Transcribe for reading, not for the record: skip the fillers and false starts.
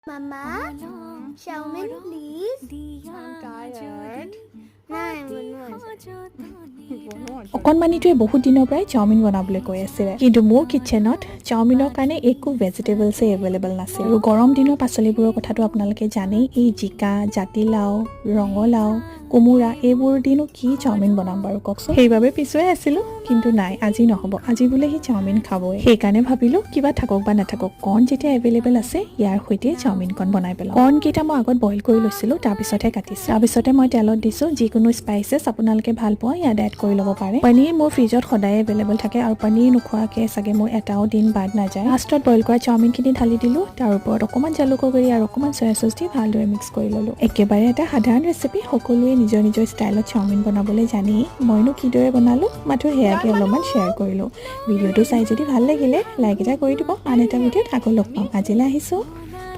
Mama, chowmein please. I'm tired. নাই, বনোৱা। অকণমানিটোৱে বহুত দিনৰ পৰাই চাওমিন বনাবলৈ কৈ আছিলে, কিন্তু মোৰ কিটচেনত চাওমিনৰ কাৰণে একো ভেজিটেবলছে এভেইলেবল নাছিল। আৰু গৰম দিনৰ পাচলিবোৰৰ কথাটো আপোনালোকে জানেই, এই জিকা, জাতিলাও, ৰঙালাও, কোমোৰা, এইবোৰ দিনো কি চাওমিন বনাম বাৰু কওকচোন? সেইবাবে পিছুৱাই আছিলোঁ। কিন্তু নাই, আজি নহ'ব, আজি বোলে সি চাওমিন খাবই। সেইকাৰণে ভাবিলোঁ, কিবা থাকক বা নাথাকক, কৰ্ণ যেতিয়া এভেইলেবল আছে, ইয়াৰ সৈতে চাওমিনকণ বনাই পেলাওঁ। কৰ্ণকেইটা মই আগত বইল কৰি লৈছিলোঁ, তাৰপিছতহে কাটিছোঁ। তাৰপিছতে মই তেলত দিছোঁ। যিকোনো স্পাইচেছ আপোনালোকে ভাল পোৱা ইয়াত এড কৰি ল'ব পাৰে। পনীৰ মোৰ ফ্ৰিজত সদায় এভেইলেবল থাকে আৰু পনীৰ নোখোৱাকৈ চাগে মোৰ এটাও দিন বাদ নাযায়। লাষ্টত বইল কৰা চাওমিনখিনি ঢালি দিলোঁ। তাৰ ওপৰত অকণমান জালুকৰ গুড়ি আৰু অকণমান চয়া চচ দি ভালদৰে মিক্স কৰি ল'লোঁ। একেবাৰে এটা সাধাৰণ ৰেচিপি। সকলোৱে নিজৰ নিজৰ ষ্টাইলত চাওমিন বনাবলৈ জানেই। মইনো কিদৰে বনালোঁ, মাথো সেয়াকে অলপমান শ্বেয়াৰ কৰিলোঁ। ভিডিঅ'টো চাই যদি ভাল লাগিলে, লাইক এটা কৰি দিব। আন এটা ভিডিঅ'ত আকৌ লগ পাম। আজিলৈ আহিছোঁ।